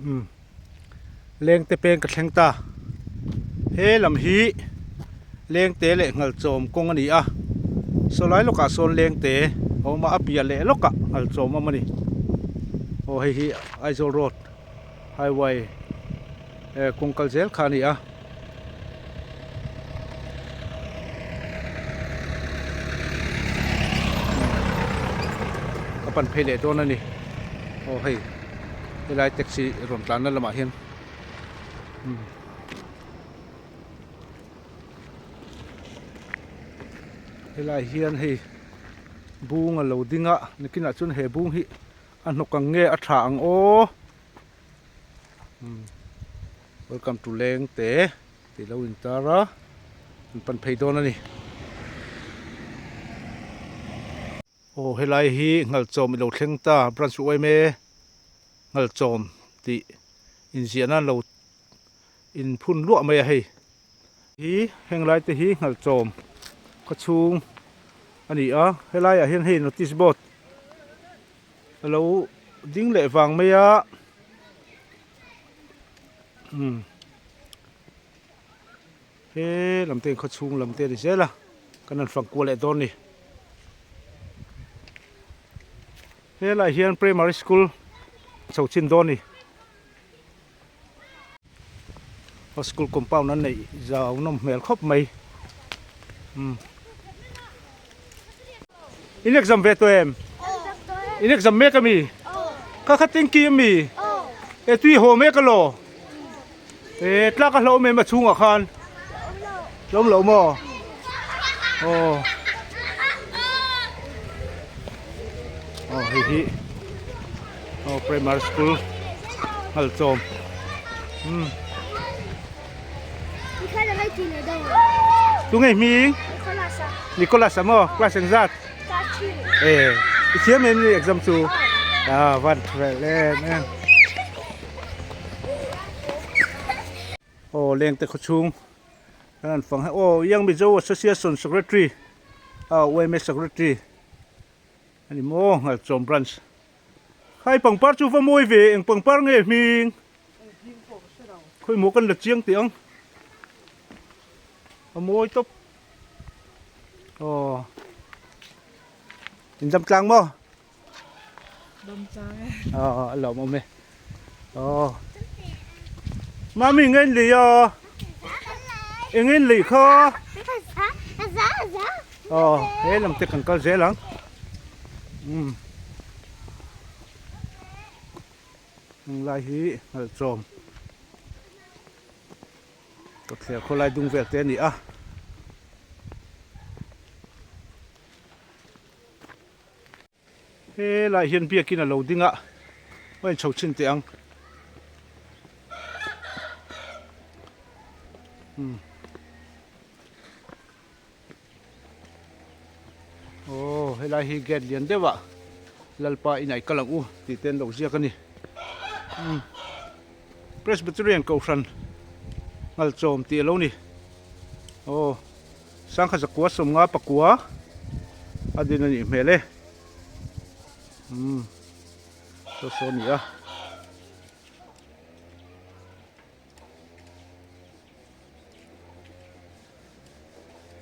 Umm lengte peng ka thleng ta he lam hi lengte leh nghalchawm kawng a ni a saw lai lawkah sawn lengte a awm a a piah leh lawkah nghalchawm a awm a ni aw hei hi Aizawl road highway eh kawng kal zel kha a ni a. Ka pan phei leh dawn a ni aw hei helai taxi rawn tlanna lamah hian umm helai hian hei bung a lo ding a nakinah chuan he bung hi a hnawk ang nge a tha ang aw. Welcome to Lengte tih lo intar a an pan phei dawn a ni. Aw helai hi Nghalchawm i lo thleng ta branch u em e Nghalchawm tih inziahna an lo inphun luah mai a hei. Hi heng lai te hi Nghalchawm khawchhung a ni a helaiah hian hei notice board a lo ding leh vang mai a umm he lam te in khawchhung lam te a ni zel a kan han fang kual leh dawn a ni helaiah hian primary school chho chin dawn a ni a school compound an neih zau nawm hmel khawp mai umm in exam ve tawh em in exam mek ami kha kha tingki ami e tui haw mek alaw e tlak a hlauh em a chhungah khan hlauh lo maw aw aw hei hi aw primary school Nghalchawm umm tunge hming Nicholas a maw class engzat e i thiam em ni exam chu ah van tha vel em em aw lengte khawchhung kan han fang aw Young Mizo Association Secretary ah yma Secretary ani maw Nghalchawm branch Hai pangpar chu va mawi ve eng pangpar nge hming khawi maw kan la chiang teh ang a mawi tawp aw in dam tlang maw dam tlang e aw a lawm awm e aw mami nge in lei a eng in lei kha aw he lam te kan kal zel ang umm heng lai hi nghalchawm kawtthler khawlai dung vel te a ni a. Helaiah hian biakin a lo ding a, a inchho chhin teh ang. Umm. Aw helai hi gate lian deuh ah Lalpa inah i kal ang u tih te an lo ziak a ni. Umm. Presbyterian Kohhran Nghalchawm tih a lo ni. Aw. Sangha zakua sawmnga pakua a din a nih hmel e umm saw saw a ni a.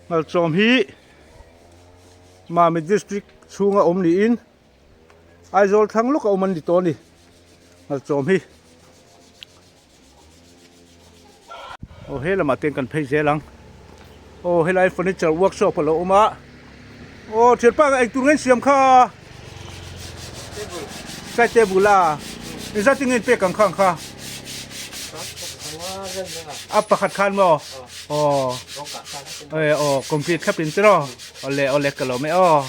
Nghalchawm hi Mami district chhunga awm niin Aizawl thlang lawk a awm an ni tawh a ni Nghalchawm hi. Aw he lamah te kan phei zel ang aw helai furniture workshop a lo awm a aw thianpa eng tur nge an siam kha side table a engzat nge an pek ang kha ang kha a pakhat khan maw aw aw complete thlap in tiraw awle awle ka lo mai aw.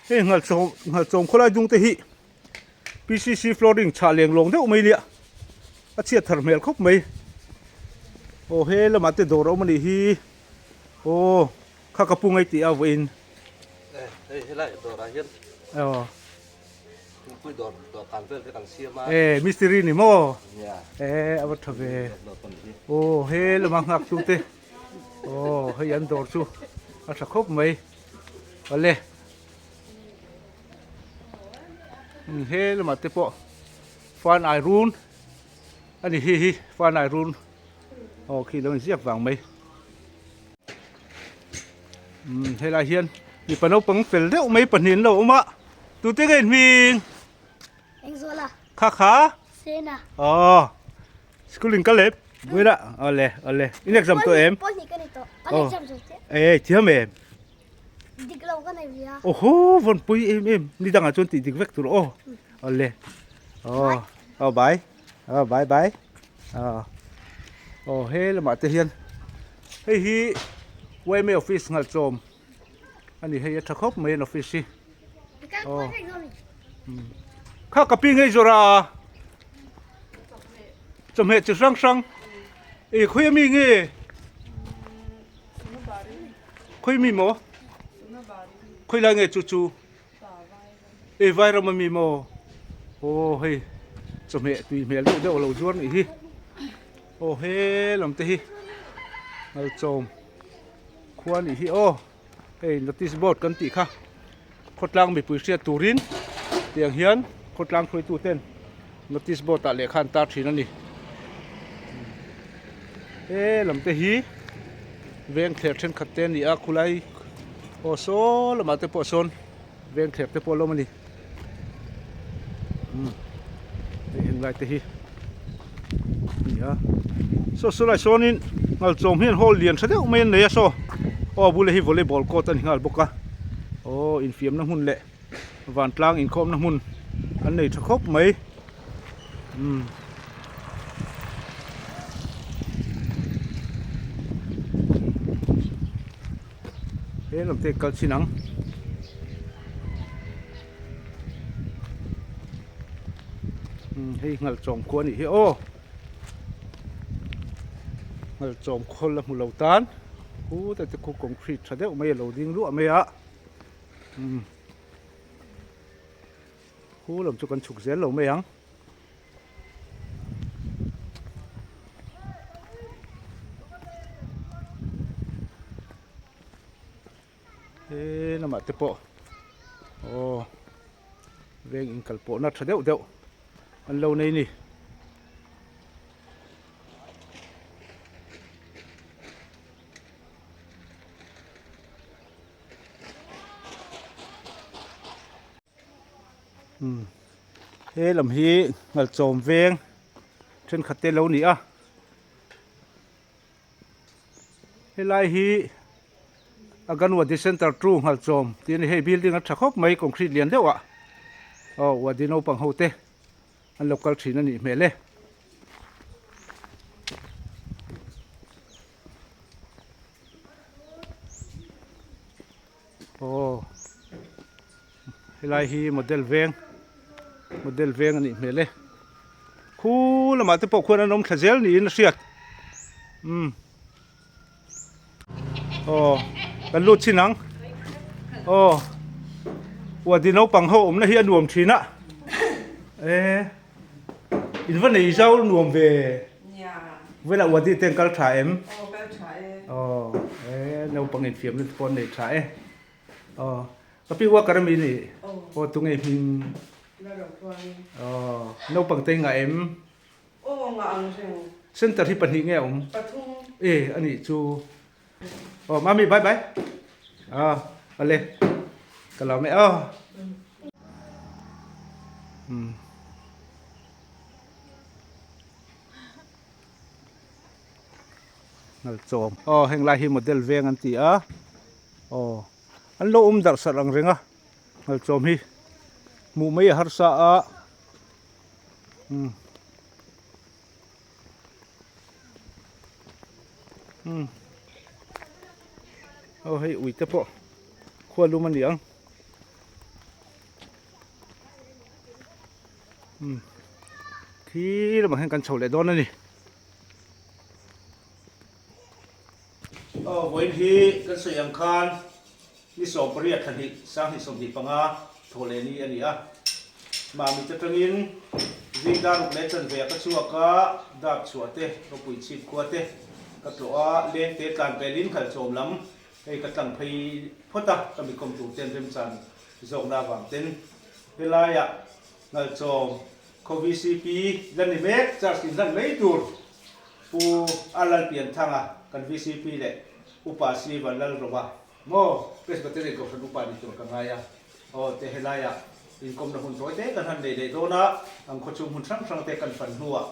Hei nghalchawm nghalchawm khawlai dung te hi PCC flooring chhah leng lawng deuh mai nia a chhiat thar hmel khawp mai aw he lamah te dawr a awm a nih hi aw kha ka pu ngei tih a vawiin hei helai dawrah hian aw thingpui dawr dawhkan vel te kan siam a e mistiri ni maw e a va tha ve aw he lama nghak tu te aw hei an dawr chu a tha khawp mai. Awle. He lamah te pawh fan ai run a ni hi hi fan ai run aw khi lo inziak vang mai. Umm helai hian mipa naupang fel deuh mai pahnih an lo awm a tute nge hming? Engzuala. Kha kha? Sena. Aw school in kal em? Buaina awle awle in exam tawh em? Pawlhnih ka ni tawh. Kan exam zo chiah. Ei thiam em? Dik lo ka nei ve a. Oho vawn pui em em ni dangah chuan tih dik vek tur aw. Awle aw aw bye aw bye bye aw aw he lamah te hian hei hi yma office nghalchawm a ni hei a tha khawp mai an office hi aw kha ka pi ngei zawrh a chawhmeh chi hrang hrang ih khawi ami nge khawi mi maw khawi lai nge chu chu Ei vai ram ami maw aw hei chawhmeh tui hmel deuh deuh a lo zuar nih hi aw he lam te hi ngalchawm khua nih hi aw hei notice board kan tih kha khawtlang mipui hriat turin tiang hian khawtlang hruaitu ten notice board ah lehkha an tar thin a ni he lam te hi veng thler thenkhat te a ni a khulai aw saw lamah te pawh sawn. Veng thlep te pawh a lawm a ni. Umm hei henglai te hi a ni a. Saw saw lai sawnin ngalchawm hian hall lian tha deuh mai an nei a saw. Aw a bula hi volleyball court a ni nghal bawk a. Aw infiamna hmun leh vantlang inkhawmna hmun an nei tha khawp mai. Umm. He lam te kal chin ang. Umm hei nghalchawm khua a nih hi aw. Nghalchawm khawl a hmu lo tan khutah te khu concrete tha deuh mai a lo ding luah mai a. Umm khu lam chu kan chhuk zel lo mai ang. He lamah te pawh aw veng inkal pawhna tha deuh deuh an lo nei ni. Umm he lam hi ngalchawm veng thenkhat te lo ni a helai hi Aganwadi Centre two ngalchawm tih a ni hei building a tha khawp mai concrete lian deuh ah aw wadi naupang ho te an lo kal thin a nih hmel e. Aw helai hi model veng model veng a nih hmel e khu lamah te pawh khuan an awm thla zel niin a hriat umm aw kan lut chin ang aw uadi naupang ho awmna hi a nuam thin a e in va nei zau nuam ve. Vela Wadi te an kal tha em? Aw kal tha e. Aw e naupang infiamna te pawh an nei tha e. Aw ka pi worker ami ni? Aw. Aw tunge hming? La ro khuang. Aw naupang te ngah em? Aw ngah ang reng. Center hi pahnih nge a awm? Pathum. E anih chu. Aw mami bye bye. Aw awle ka lo mai aw. Umm. Ngalchawm aw heng lai hi model veng an ti a aw an lo awm darh sarh ang reng a ngalchawm hi hmuh mai a harsa a umm umm aw hei ui te pawh khualum a ni ang. Umm khi lamah hian kan chho leh dawn a ni. Aw vawiin hi kan sawi ang khan ni 18 thla hnih sanghnih 25 thawh leh ni a ni a. Mami te tangin zing dar ruk leh chanve a ka chhuak a, dap chhuah te, ropui chhip khua te ka tlawh a, leng te tlan pelin khalchawm lam hei ka tlang phei phawt a, ka mi kawm tur ten remchan zawkna avang ten helaiah. Ngalchawm khaw vcp la ni mek charge in hlan mai tur Pu A Lalpianthanga kan vcp leh Upa Si Vanlalrova maw Presbyterian Kohhran Upa ni tur ka ngai a aw te helaiah inkawmna hun tawi te kan han nei leh dawn a ang khawchhung hmun hrang hrang te kan fan hnuah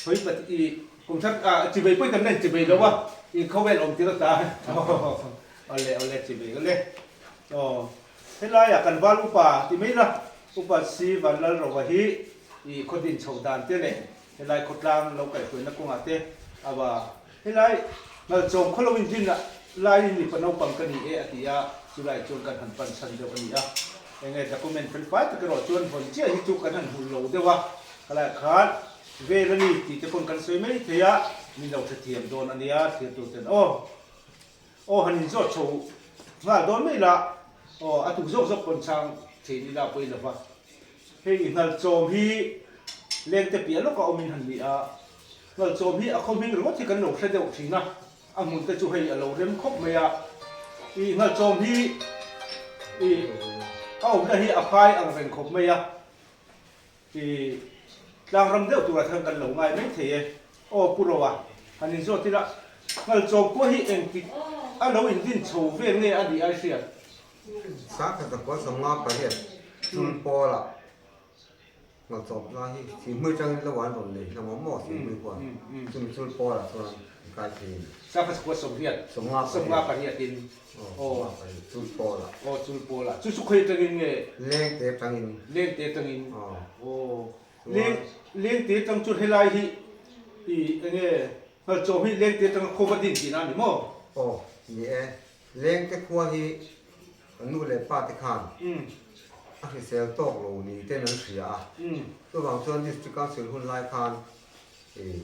Hoi pat i kum thar a chivei pawh kan len chivei lo a i khawvel awm tir ata awle awle chivei awle aw helai ah kan val upa ti mai la upa si Vanlalrova hi i khawdin chho dan te leh helai khawtlang lo kaihhruaina kawngah te awa helai ngalchawm khawlo in din lai in mipa naupang ka ni e a ti a chulai chuan kan han pan chhan deuh a ni a enge document felfai tak erawh chuan vawn chiah hi chu kan han hmu lo deuh a khalai khan Vel a ni tih te pawn kan sawi mai thei a, min lo hrethiam dawn a nia thlir tur ten aw. Aw han inzawt chho nghal dawn mai la, aw a tuk zawk zawk pawn chhang theih ni la pawi lo va. Hei Nghalchawm hi lengte piah lawka awmin han ni a, Nghalchawm hi a khaw hming ringawt hi kan lo hre deuh thin a, a hmun te chu hei a lo rem khawp mai a. I Nghalchawm hi i a awmna hi a phai ang reng khawp mai a. I tlangram deuh turah khan kan lo ngai mai thei e. Aw Pu Roa, han inzawt ila, Ngalchawm pawh hi engtik a lo indin chho vel nge a nih ai hriat? Sangkhat zakua 58 chul pawlah Ngalchawm lai hi Sihmui tangin lo an rawn nei hlawm awm maw Sihmui huan chumi chul pawlah chuan an kai thei a ni. Sangkhat zakua sawmriat, 58 in Aw. Chul pawlah. Aw chul pawlah. Chu chu khawi atangin nge? Lengte atangin. Lengte atangin. Aw. Aw. Leng lengte atang chuan helai hi i enge Nghalchawm hi lengte atanga khaw va din tihna a ni maw? Aw ni e. Lengte khua hi kan nu leh pa te khan a hrisel tawk lo ni ten an hria a. Chuvang chuan District Council hun lai khan i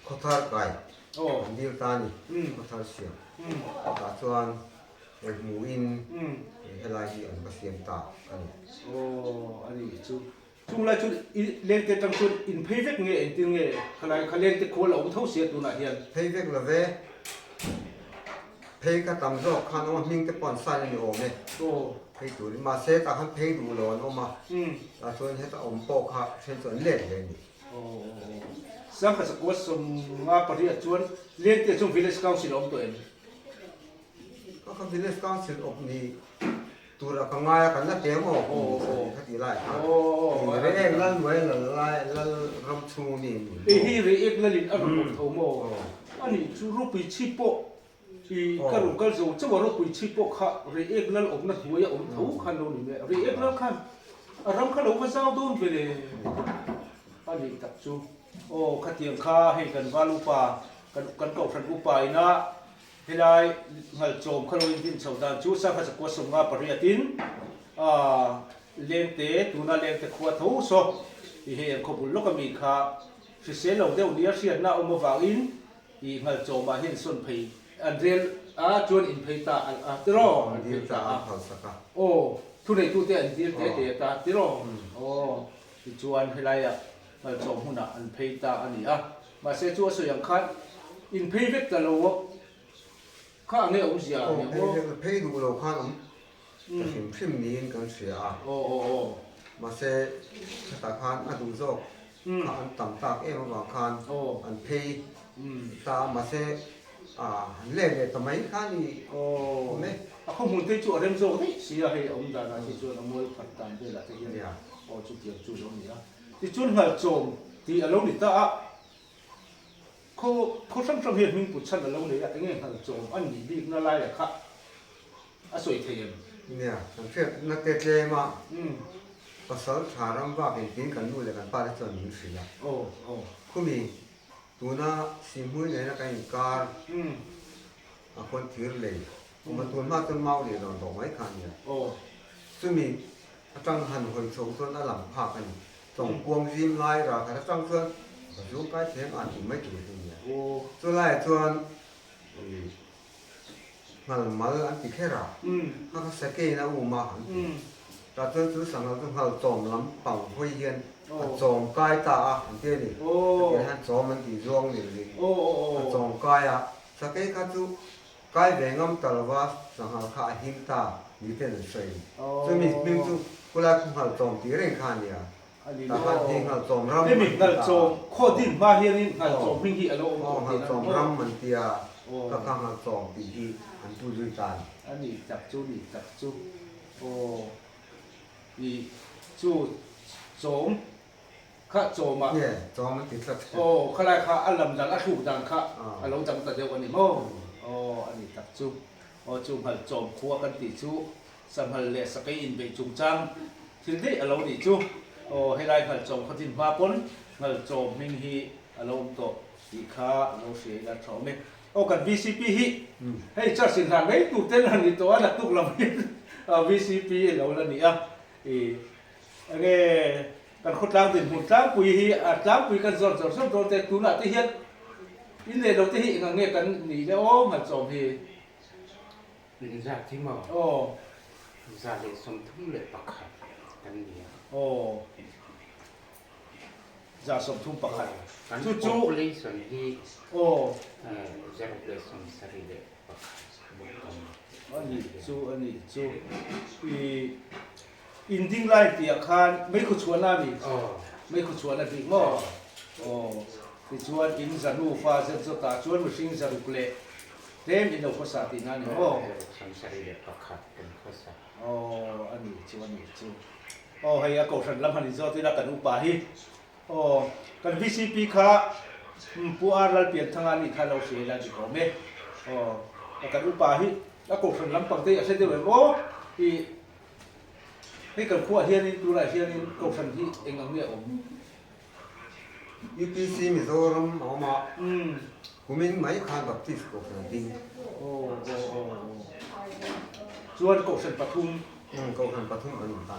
Khawthar kai an dil ta a ni, khawthar siam. Tah chuan hmuhin helai hi an va siam ta a ni. Aw a ni chu. Chung lai chuan i lengte atang chuan in phei vek nge engtin nge khalai kha lengte khual a awm tho sia tunah hian? Phei vek lo ve. Phei kha tam zawk khan awm a, hming te pawh an sign a ni awm e. Phei turin mahse tah khan phei duh lo an awm a, tah chuan heta awm pawh kha then chu an let hle a ni. Sangha sakua 58 chuan Lengte chung Village Council a awm tawh em? Ka kha Village Council awp ni tura ka ngai a, kan la teng aw ka ti lai kha. Reiek lal hnuai lal lai lal ram chhung mi ni. Hei hi Reiek lalin a rawn awm tho maw? A nih chu ropui chhip pawh i ka rawn kal zo chauh a, ropui chhip pawh kha Reiek lal awmna hnuai a awm tho khan lo ni mai a, Reiek lal khan A ram kha lo va zau dawn ve le. A nih tak chu. Aw khatiang kha hei kan val upa kan kan kohhran upa ina helai Ngalchawm kha lo indin chho dan chu Sangha zakua 58 in lengte tuna lengte khua tho saw i hei an khaw bul lawk ami kha hrisel lo deuh nia hriatna awm avangin I Ngalchawmah hian sawn phei an rel a chuan in phei ta a tiraw an phei ta a aw thuneitute an dil te te ta tiraw aw tichuan helaiah Ngalchawm hmunah an phei ta a ni a mahse chu a sawi ang khan in phei vek ta lo kha ang nge awmzia a ni ang aw. Phei duh lo khan awm ta hrim hrim niin kan hria a mahse khatah khan a duh zawk kha an tam tak em avang khan an phei ta a mahse an let leh ta mai kha ni awm e. A khaw hmun te chu a rem zawk daih si a hei a awm danah hi chuan a mual phat dan velah te hian aw chutiang chu a lo ni a tichuan Nghalchawm tih a lo ni ta a. Khaw khaw hrang hrang hian hming put chhan a lo nei a, enge Nghalchawm an nih bikna laia kha a sawi thei em? Nia, kan hriatna te tlem a, pasal tha ram vak engtin kan nu leh kan pa te chuan min hrilh a. Khumi, tuna Sihmui nena kan inkar a khawn thir lei awm a, tun hma chuan mau leh rawn dawh mai kha a nia. Chumi atang han hawi chho chuan a lang phak a ni. Tawngkuang zim lai ral khat atang chuan ka zung kai thleng an tih mai tur hi a nia. Chu laiah chuan Nghal mal an ti kher a, kha kha sakein a um a an ti. Tah chuan chu sanghal chu nghal chawm lam pang hawi hian a chawm kai ta a an ti a ni. Hetiang hian chawm an tih zuang ni lovin a chawm kai a, sakei kha chu kai ve ngam ta lova sanghal kha a him ta. Ni ten an sawi. Chumi hming chu khulai khu Nghalchawm tih reng kha a nia. Tah khan hei Nghalchawm ram an ti ta. Nghalchawm khaw din hma hianin Nghalchawm hming hi a lo awm tawh tih Nghalchawm ram an ti a, ka kha Nghalchawm tih hi an pu zui ta a ni. A ni tak chu ni tak chu aw i chu chawm kha chawmah Nge chawm an ti tlat. Aw khalai kha a lam dan a thluk dan kha a lo dang ta deuh a ni maw aw a ni tak chu. Aw chu Nghalchawm khua kan tih chu Sanghal leh Sakei inbeih chungchang thil daih a lo nih chu. Aw helai Nghalchawm khaw din hma pawn Nghalchawm hming hi a lo awm tawh tih kha a lo hria ila tha awm e. Aw kan vcp hi hei church inhlan mai tur ten han ni tawh a naktuk lam hian vcp a lo la ni a. I enge kan khawtlang dinhmun tlangpui hi a tlangpui kan zawr zawr zawr dawn te tunah te hian in leh lo te hi eng ang nge kan nih le aw Nghalchawm hi. In zat hi maw? Aw. 131 kan ni a. Aw. 131. Kan population hi Aw. 171 bawk kan ni. A nih chu, a nih chu. I in ding lai tih ah khan meikhu chhuahna a ni. Aw. Meikhu chhuahna bik maw? Aw. Tichuan in za nufa zet zawtah chuan mihring zaruk leh Tlem in lo khawsa tihna a ni maw? 71 kan khawsa. Aw a ni chu a ni chu. Aw hei a kohhran lam han inzawt ila kan upa hi. Aw kan VCP kha Pu R Lalpianthanga a nih kha lo hria ila dik awm e. Aw kan upa hi a kohhran lampang te hi a hre deuh em aw? I hei kan khuaah hianin tunah hianin kohhran hi eng ang nge a awm? UPC Mizoram a awm a, kumin mai khan Baptist Kohhran a ding. Chuan Kohhran pathum. Kohhran pathum kan awm ta.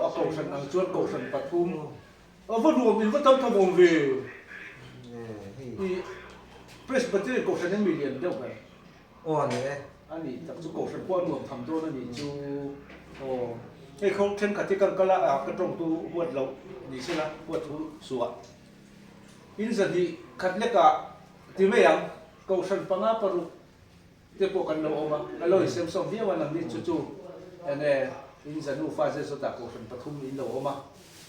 A Kohhran ang chuan Kohhran pathum. A va nuam in va tam tham awm ve. Presbyterian Kohhran hi mi lian deuh ber. Aw a ni e. A nih tak chu Kohhran pawh a nuam tham dawn a nih chu aw. Hei khaw thenkhat hi kan kal a, ka tawngtu huat loh ni sela huat thu suah. In zahnih khat lekah ti mai ang, Kohhran panga paruk te pawh kan lo awm a, ka lo insem sawm viau a nangni chu chu enge in za nufa zet zawtah Kohhran pathum in lo awm a,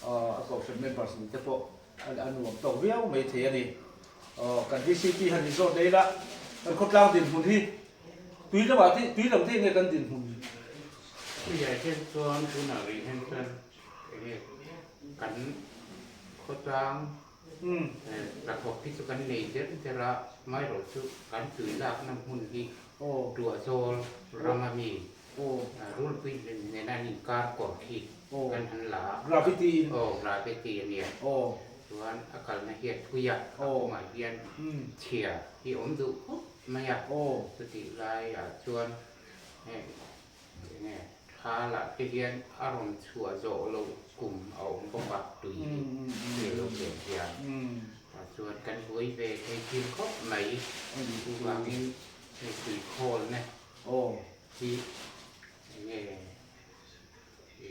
a Kohhran members nih te pawh a nuam tawk viau mai thei a ni. Aw kan VCP han inzawt leh ila kan khawtlang dinhmun hi tui lamah te tui lam te nge kan dinhmun? Tuiah hian chuan tunah rih hian chuan enge kan khawtlang hnathawk hi chu kan nei der der a, amaherawh chu kan tui lakna hmun hi Tuahzawl rama mi Rulpui nena an inkar kawr khi kan han la a. Gravity in. Aw gravity a nia. Chuan a kalna hi a thui a, a kawngah hian chhia hi a awm duh khawp mai a. Chutih laiah chuan enge thla lah te hian a rawn chhuah zawh loh kum a awm bawk a, tui hi tui a lo ken hian. Tah chuan kan buai ve thei thin khawp mai. Chuvangin hei tui khawlna Aw. Hi enge i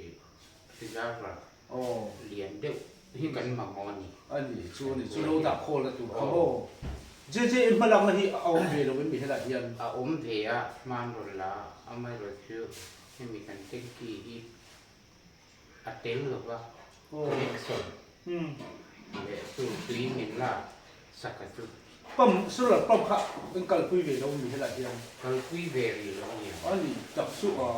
reservoir Aw. lian deuh hi kan mamawh a ni. A ni chu a ni chu lo dah khawl na tur kha maw. JJ i hmalakna hi a awm ve lo em mi helai hian? A awm ve a, hman rawn la a, amaherawhchu hemi kan tanky hi a tel lova connection leh chu tui min lak sak a chu. Pump solar pump kha kan kalpui ve lo mi helai hian. Kalpui ve rih lo a ni ang. A ni tak chu a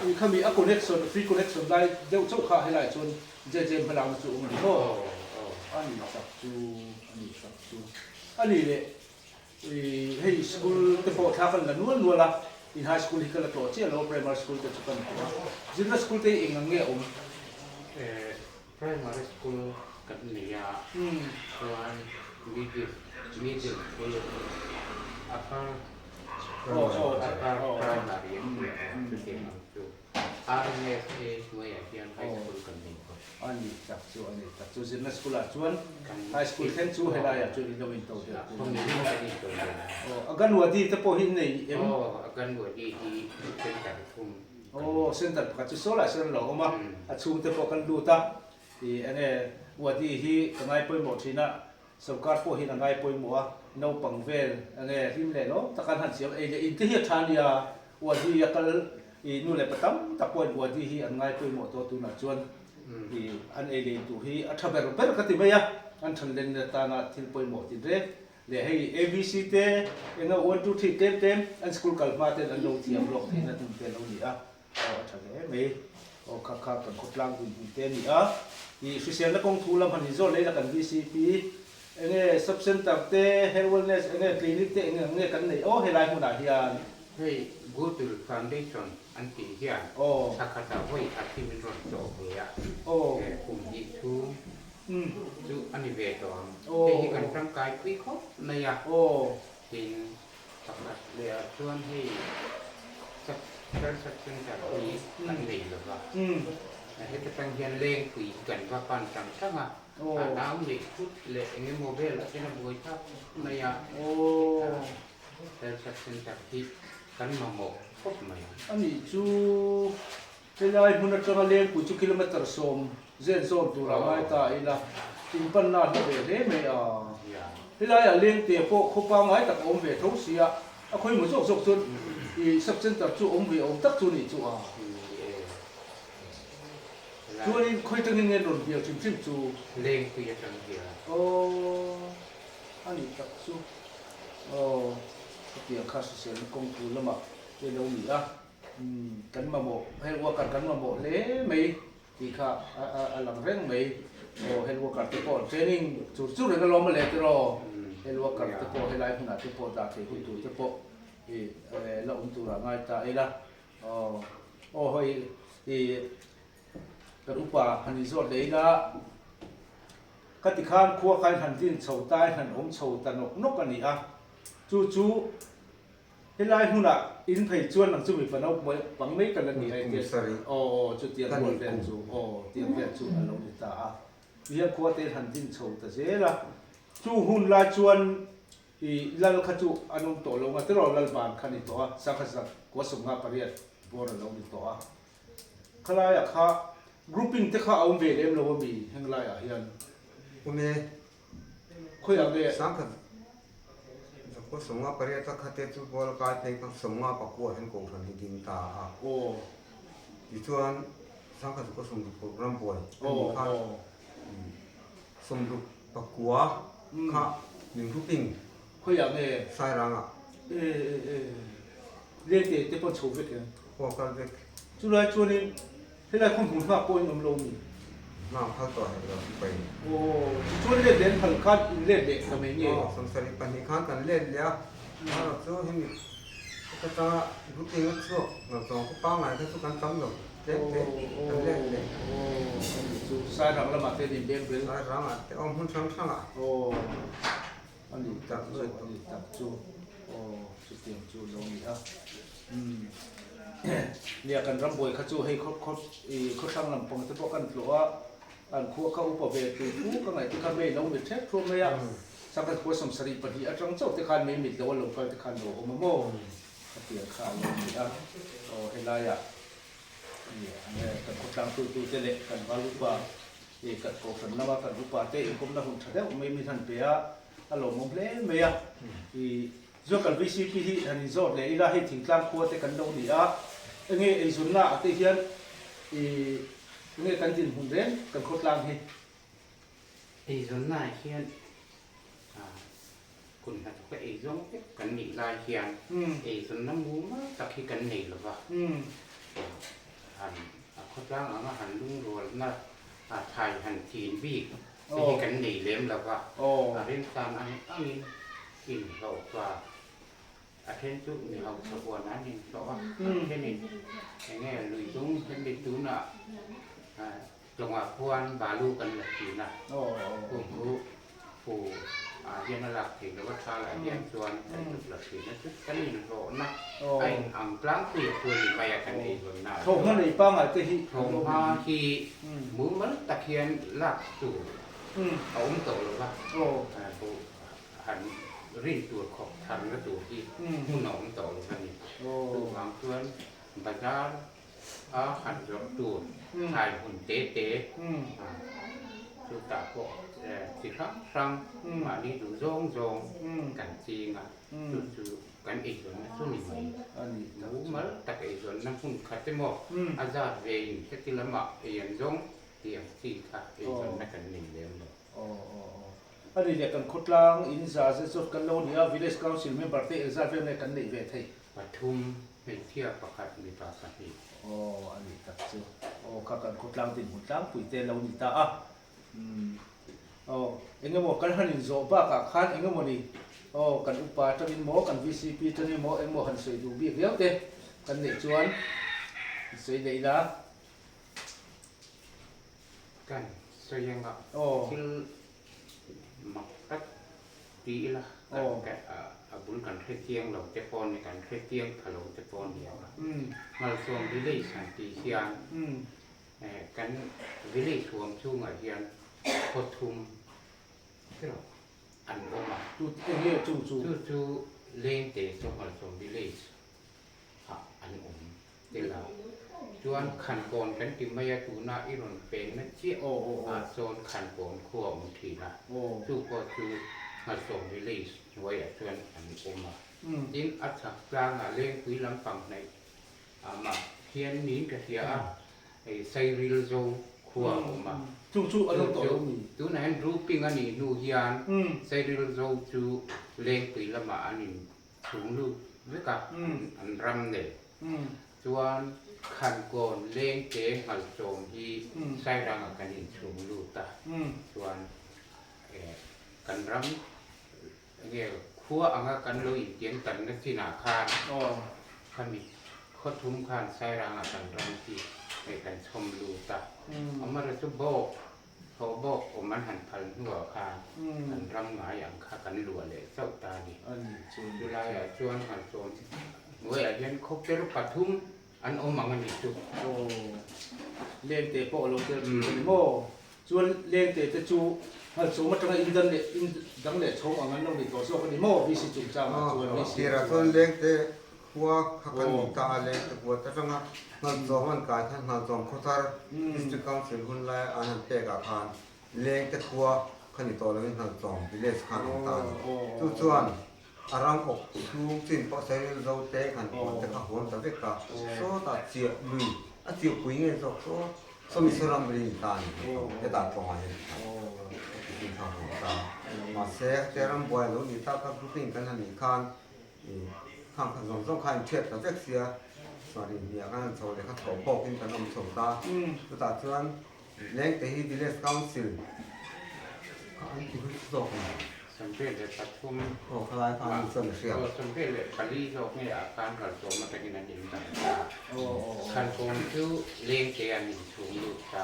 i khami a connection free connection lai deuh chauh kha helai chuan JJ hmalakna chu awm a ni maw? A ni tak chu a ni tak chu a ni leh. Hei school te pawh thla kan la nual nual a, in high school hi ka la tlawh chiah lo a, primary school te chu kan tlawh a. Zirna school te hi eng ang nge a awm? Primary school kan nei a, chuan middle middle school, upper upper primary an ti a, chutiang ang chu. RMSA hnuaiah hian high school kan nei bawk. A ni tak chu a ni tak chu zirna school ah chuan high school thleng chu helai ah chuan in lo in to deuh tur a ni. Kan in to deuh. Aw Aganwadi te pawh hi in nei em? Aw Aganwadi hi center thum. Aw center pakhat chu saw lai sawn a lo awm a, a chhung te pawh kan lut a, ih enge Wadi hi ka ngai pawimawh thin a, Sorkar pawh hian a ngai pawimawh a, Naupang vel enge hlim leh lawm tak an han siam ei leh in te hi a tha nia, Uadi a kal i nu leh pa tam tak pawhin Uadi hi an ngai pawimawh tawh tunah chuan i an ei leh in tur hi a tha ber ber ka ti mai a, an than len atana thil pawimawh tin reng leh hei ABC te enga one two three tlem tlem an school kal hma ten an lo thiam lawk theihna hmun te a lo ni a, aw a tha hle mai, aw kha kha kan khawtlang dinhmun te a ni a, i hriselna kawng thu lam han inzawh leh ila kan VCP Enge sub center te, health wellness enge clinic te eng eng nge kan neih aw helai hmunah hian? Hei Google Foundation an tih hian thla khatah vawi khat hi min rawn tlawh ve a, kum hnih chhung chu a ni ve tawh ang. Hei hi kan tangkai pui khawp mai a, tin pakhat leh ah chuan hei sub health sub center hi kan nei lo va, heta tang hian lengpui hi kan va pan tang tang a. A nau neih phut leh eng emaw vel a chen a buai thlak khawp mai a, heta Health Center hi kan mamawh khawp mai ang. A nih chu helai hmun atanga Lengpui chu kilometre 10 zen zawn tur a ngai ta ila, in panna a hla ve hle mai a. Helaiah Lengte pawh khaw pangngai tak a awm ve tho sia, a khawimaw zawk zawk chuan i sub center chu awm ve awm tak chu nih chu a. Chuanin khawi tangin nge rawn bial hrim hrim chu? Lengpui atang hian. Aw, a nih tak chu. Aw, hetiang kha hriselna kawng tur lamah te lo ni a. Umm, kan mamawh, health worker kan mamawh hle mai tih kha a lang reng mai. Aw, health worker te pawh training chur chur reng alawm a le tiraw? Health worker te pawh helai hmunah te pawh dah theih hun tur te pawh i la awm turah ngai ta ila. Aw aw hei i kan upa han inzawt leh ila ka ti khan khua khain han din chho ta in han awm chho ta nawk nawk a ni a, chu chu helai hmunah in phei chuan ang chu mipa naupang pang mai ka la ni a enge aw aw chutiang rual vel chu aw tiang vel chu a lo ni ta a, tihian khua te han din chho ta zel a, chu hun lai chuan I lal kha chu an awm tawh lo nga tiraw lal ban kha ni tawh a, sangha zak kua 58 bawr a lo ni tawh a. Khalaiah kha grouping te kha a awm ve lem lo ami heng laiah hian? Awm e. Khawiah nge? Sangha zak kua 58 a kha te chu bual kai phei kha 59 hian kohhran hi ding ta a. Aw. Tichuan sangha zak kua 60 ram buai a ni kha. 69 kha min grouping Khawiah nge? Sairangah. E e e Lente te pawh chho vek em? Aw kal vek. Chulai chuanin helai khaw hmun nghak pawhin awm lo mi? Nghak phal tawh hek lo sipai. Aw tichuan let leh an phal khan in let leh ta mai nge? Aw 72 khan kan let leh a, amaherawh chu hemi ka tanga grouping a chhuak ngawtawng khaw pangngai kha chu kan tam lo. Tlem tlem kan let leh. Aw ani chu Sairang lamah te nin beng bel. Sairangah te aw hmun hrang hrangah. Aw ani tak chu ani tak chu aw chutiang chu lo ni a. Umm nia kan ram buai kha chu hei khaw khaw i khaw hrang lam pang te pawh kan tlawh a an khua kha upa ve tur thu ka ngaih te kha mei lo mit hrep thuam mai a. Sangkhat khua 72 atang chauh te khan mei mit lo a lo kal te khan lo awm a maw. Khatiang kha a lo ni a, aw helaiah kan khawtlang tutute leh kan val upa ih kan kohhran lama kan upa te inkawmna hun tha deuh mai min han pe a, a lawmawm hle mai a. Ih chuan kan VCP hi han inzawt leh ila hei thingtlang khua te kan lo ni a, enge eizawnna ah te hian ih enge kan dinhmun reng kan khawtlang hi. Eizawnna ah hian Kun hnathawk a eizawng vek kan nih lai hian eizawnna mumal tak hi kan nei lo va. Han a khawtlang anga han lungrualna a thai han chin bik te hi kan nei lem lo va. A remchan ang angin inhlawhfa a then chu mi hausa huan an inhlawh a, a thenin enge lui dung hemi tunah Tlawngah khuan balu kan la thin a, kum chu fu ah hian a lak theih loh a, tha lah hian chuan kan tuk la thin a, chu kan inhlawhna a in ang tlangpui a chu a ni mai a kan eizawnna ah chuan. Thawhhma nei pangngai te hi. Thawhhma hi mumal tak hian lak tur a awm tawh lo va, han rin tur khawp tharna tur hi hmun a awm tawh lo a ni. Chuvang chuan bazar a han zawrh tur thlai hun te te. Chutah pawh chi hrang hrang mahni duh zawng zawng kan ching a, chu chu kan eizawnna chu ni mai. Mumal tak eizawnna hmun khat emaw a zat ve in heti lamah ei an zawng tih ang chi kha eizawnna kan nei lem lo. A ni leh kan khawtlang in za zet zawt kan lo ni a, Village Council member te engzat vel nge kan neih ve thei? Pathum, hmeichhia pakhat, mipa pahnih. Aw, a nih tak chu. Aw, kha kan khawtlang dinhmun tlangpui te lo ni ta a. Umm, aw, eng emaw kan han inzawh bakah khan eng emaw ni, aw, kan upa atangin maw, kan VCP atangin maw eng emaw han sawi duh bik viau te kan neih chuan sawi leh ila. Kan sawi anga thil mak tak ti ila a bul kan hre chiang lo te pawh ni kan hre chiang pha lo te pawh ni ang a. Malsawm village han tih hian kan village huam chhungah hian khaw thum an awm a. Chu chu Lengte chu Malsawm village ah an awm tel a, chuan Khankawn kan ti mai a, tuna i rawn penna chiah ah sawn Khankawn khua a awm thin a, chu pawh chu Nghalsawm village hnuaiah chuan an awm a, tin a chhak tlangah Lengpui lampang hnaih ah mah hian niin ka hria a, hei Sairil zo khua a awm a, chu tunah hian grouping a nih hnu hian Sairil zo chu Lengpui lamah an in Chung lut vek a an ram nei chuan Khankawn lengte Nghalchawm hi Sairanga kan inchhung lut a chuan kan ram enge khua anga kan lo intiam tanna chinah khan khami khawthum khan Sairanga kan ram hi kan chhawm lut a amaherawhchu chu bawk Thaw bawk awm an han phal hnuah khan kan ram ngai ang kha kan luah leh chauh ta a ni. Chulaiah chuan Nghalchawm hnuaiah hian khawper pathum an awm ang a nih chu. Aw, lengte pawh a lo tel thin a ni maw? Chuan lengte te chu Nghalchawm atanga in dan leh in dang leh chhawng ang an lo ni tawh zawk a ni maw? VC chungchangah chuan VC Tirah chuan lengte Khua kha kan ni ta a leng te kuat atanga Nghalchawm an kai khan Nghalchawm khawthar District Council hun lai an han pek ah khan leng te khua kha ni tawh lovin Nghalchawm village khan awm ta a ni. Chu chuan a ram awk chhung chin pawh Sairil zo te khan kuat te kha huam ta vek a, sawtah chiah lui a chiah pui nge zawk saw sawmi saw ram ri ni ta a ni hetah tawngah hian tikhin kha huam ta a. Mahse hetiang ram buai lo ni ta kha grouping kan han nih khan Khang kha zawng zawng kha in thiat ta vek sia, chuan inhniah kan han chho leh kha thlawh bawkin kan awm chho ta. Chutah chuan Lengte hi Village Council kha an ti hlut zawk a ni. 23 Aw khalai kha an chuan a hria. Aw 24 zawk nge ah khan raltawm atangin an indang ta. Khalkawm chu Lengte an inchhung lut ta.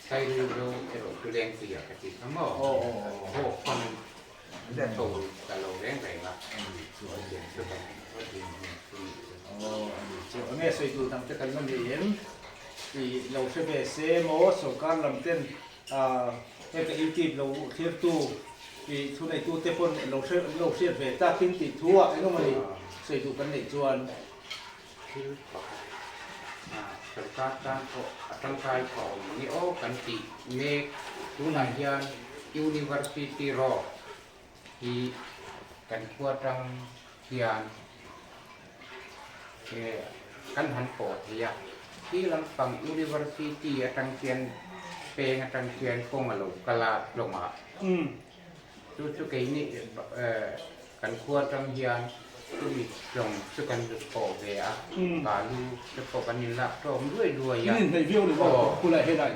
Sairil zo erawh chu Lengpuiah ka ti kha maw? Bawk pawn Tho ta lo reng reng a, chu kan Aw a ni chu. Enge sawi duh dang te kan la nei em? Tih lo hre ve se maw sorkar lam ten heta YouTube lo thlir tu tih thu nei tu te pawn lo hre lo hriat ve takin tih thu ah eng emaw ni sawi duh kan neih chuan. Thil pakhat sorkar tan pawh a tangkai pawh a awm ang i aw kan tih mek tunah hian University Road hi kan khua tang hian kan han pawh thei a, khi lampang University atang khian peng atang khian kawng a lo kal a tlawngah Chu chu keini kan khua atang hian chumi tlawng chu kan zut pawh ve a, balu te pawh kan inlak tlawm luai luai a.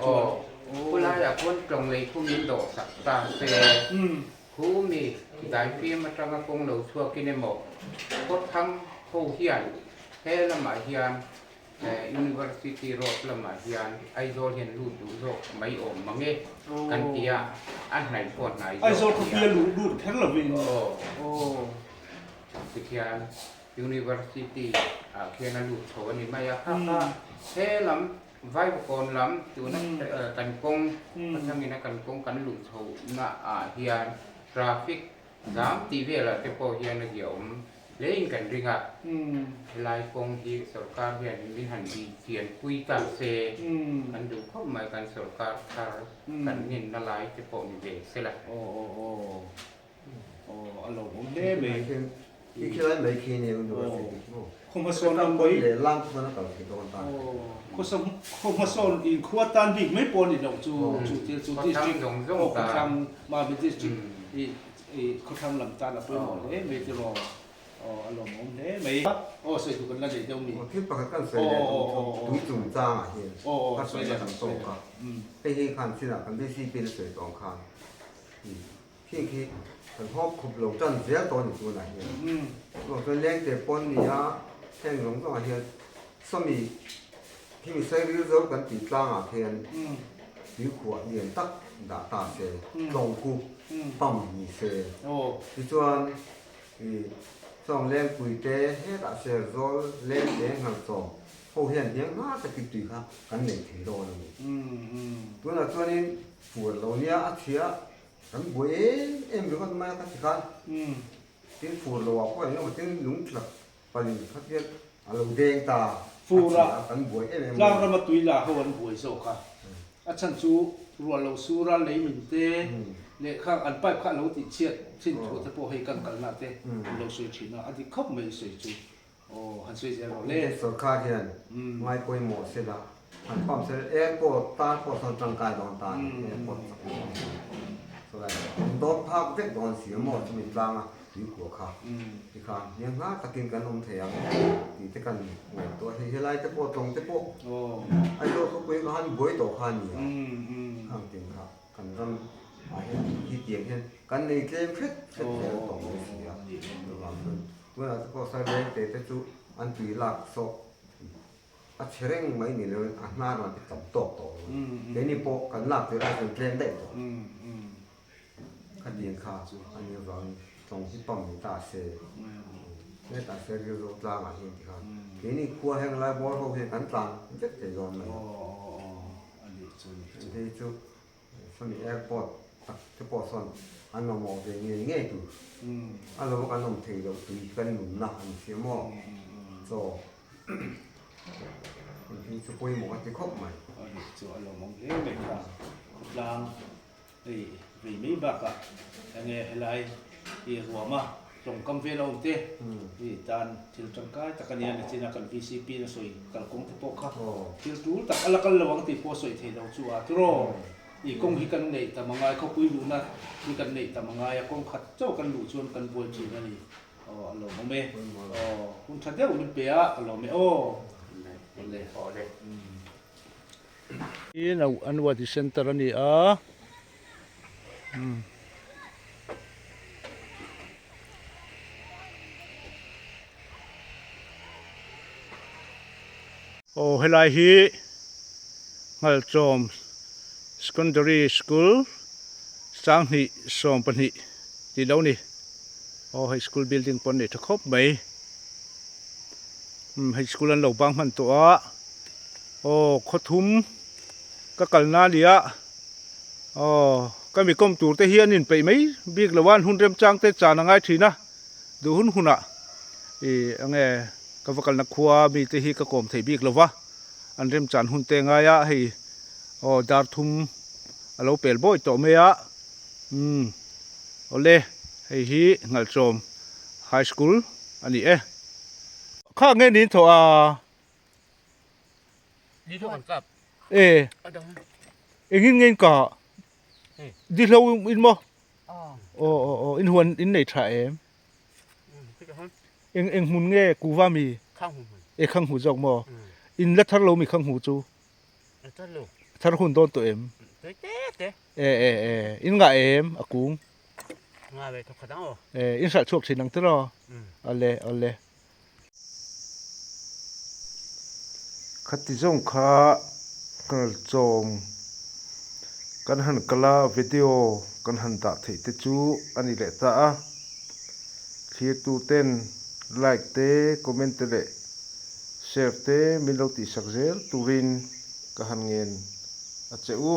Aw, khulaiah khuan tlawng lei khu min dawh sak ta se, khu mi daifim atanga kawng lo chhuakin emaw khawthlang ho hian he lamah hian University Road lamah hian Aizawl hian lut duh zawk mai awm mang e kan ti a, a hnaih pawh hnai zawk Aizawl khawpui a luh lut kher lovin. Aw. Tikhian University ah khian a lut chho a ni mai a, kha kha he lam Vaivakawn lam tuna kan kawng atangina kan kawng kan luh chhohna ah hian traffic zam tih velah te pawh hian a ziahawm. hlein kan ring a. Helai kawng hi sorkar hian min han bih chian pui ta se kan duh khawp mai kan sorkar thar kan ngenna lai te pawh ni ve sela. Aw aw aw aw a lo awm hle mai. I khilai mai khi nia university khi maw. Khaw hmasawn lam mai. Leh lang khuan a kal thei dawn ta. Khaw hmasawn in khua tan bik mai pawh a ni loh chu chu thil chu district aw khawthlang Mami district i khawthlang lam tan a pawimawh hle mai tiraw aw a lawmawm hle mai. Aw sawi tur kan la nei deuh mi. Thil pakhat kan sawi leh tui chungchang ah hian ka sawi na kan tawk a hei hi khan chinah kan bcp na sawi tawh ang khan Khi khi kan hawp khup lo tan zel tawh a ni tunah hian. Chuvang chuan lengte pawn ni a, heng zawng zawngah hian sawmi khi mi sairil zo kan tih tlangah khian tuikhuah lian tak dah ta se, tlawng khu pump ni se. Tichuan ih sawng lengpui te hetah serzawl lengte nghalchawm ho hian hniang hma takin tui kha kan nei thei dawn a ni. Tunah chuanin fur lo nia a chhia. Kan buai em em ringawt mai a ka ti khan tin fur lo ah pawh engemaw tin lung tla palin kha hian a lo deng ta Fur a kan buai em em mai. Tlang rama tui la ho an buai zawk a, a chhan chu ruah lo sur a lei min te leh kha an pipe kha a lo tih chhiat thin thu te pawh hei kan kalna te an lo sawi thin a, a dik khawp mai sawi chu. Aw, han sawi zel rawh le. Sorkar hian ngai pawimawh se la, han pump se la, airport tan pawh sawn tangkai dawn ta a ni, airport chak dawn si. Chulai an dawn phak vek dawn si a maw chumi tlanga tuikua kha tikhan hniang hna takin kan awm thei ang tih te kan ngaihtuah a, hei helai te pawh tlawng te pawh Aizawl khawpui kha han buai tawh kha a ni a, khang tin kha. Kan ram ah hian hi tiang hian kan nei tlem hret hret zel tawh mai si a, chuvang chuan tunah te pawh sawn reng te te chu an tui lak sawh a chhe reng mai ni loin a hnar lam hi tam tawk tawh lo a ni. Keini pawh kan lak tir ai chuan tlem daih tawh khatiang kha a nih avangin tlawng hi pump ni ta se hetah se rilru tlangah hian tikhan keini khua heng lai bawr ho hian kan tlan vek thei dawn mai a. Chutei chu sawmi airport tak te pawh sawn an mamawh ve ngei ngei tur a lo kan awm thei loh tui kan nunna an hria maw chaw hi chu pawimawh a ti khawp mai. Ani chu a lawmawm hle mai kha khawtlang hei vei mai bakah enge helai i ruama tawngkam vel a awm te i tan thil tangkai tak a nia nichina kan VCP na sawi kalkawng te pawh kha thil tul tak a la kal lo ang tih pawh sawi thei lo chu a tiraw i kawng hi kan neih tam angai khawpui luhna hi kan neih tam angai a kawng khat chauh kan luh chuan kan buai thin a ni aw a lawmawm e aw hun tha deuh min pe a ka lawm e aw awle. Hi Anwadi Center a ni a. Aw helai hi Nghalchawm Secondary School Sanghnih 12 tih lo ni. Aw hei school building pawh an nei tha khawp mai. Umm hei school an lo bang hman tawh a. Aw khawthum ka kalna a ni a aw ka mi kawm tur te hi an inpeih mai bik lo a an hun remchang te chan a ngai thin a duh hun hunah ih enge ka va kalna khua mi te hi ka kawm thei bik lo va an remchan hun te ngai a hei aw dar thum a lo pel bawi tawh mai a umm awle hei hi Nghalchawm High School a ni e. Kha nge niin thawh a. E engin nge in ka di hlo in maw aw aw aw in huan in nei tha em eng eng hmun nge kuva mi e khang hu zawk maw in la thar lo mi khang hu chu thar hun dawn tawh em e e e in ngah em a kung e in hralh chhuak thin ang tiraw awle awle. Khati zawng kha Nghalchawm kan han kal a, video kan han dah theih te chu a ni leh ta a. Thlirtu ten like te, comment te leh share te min lo tihsak zel turin ka han ngen a che u.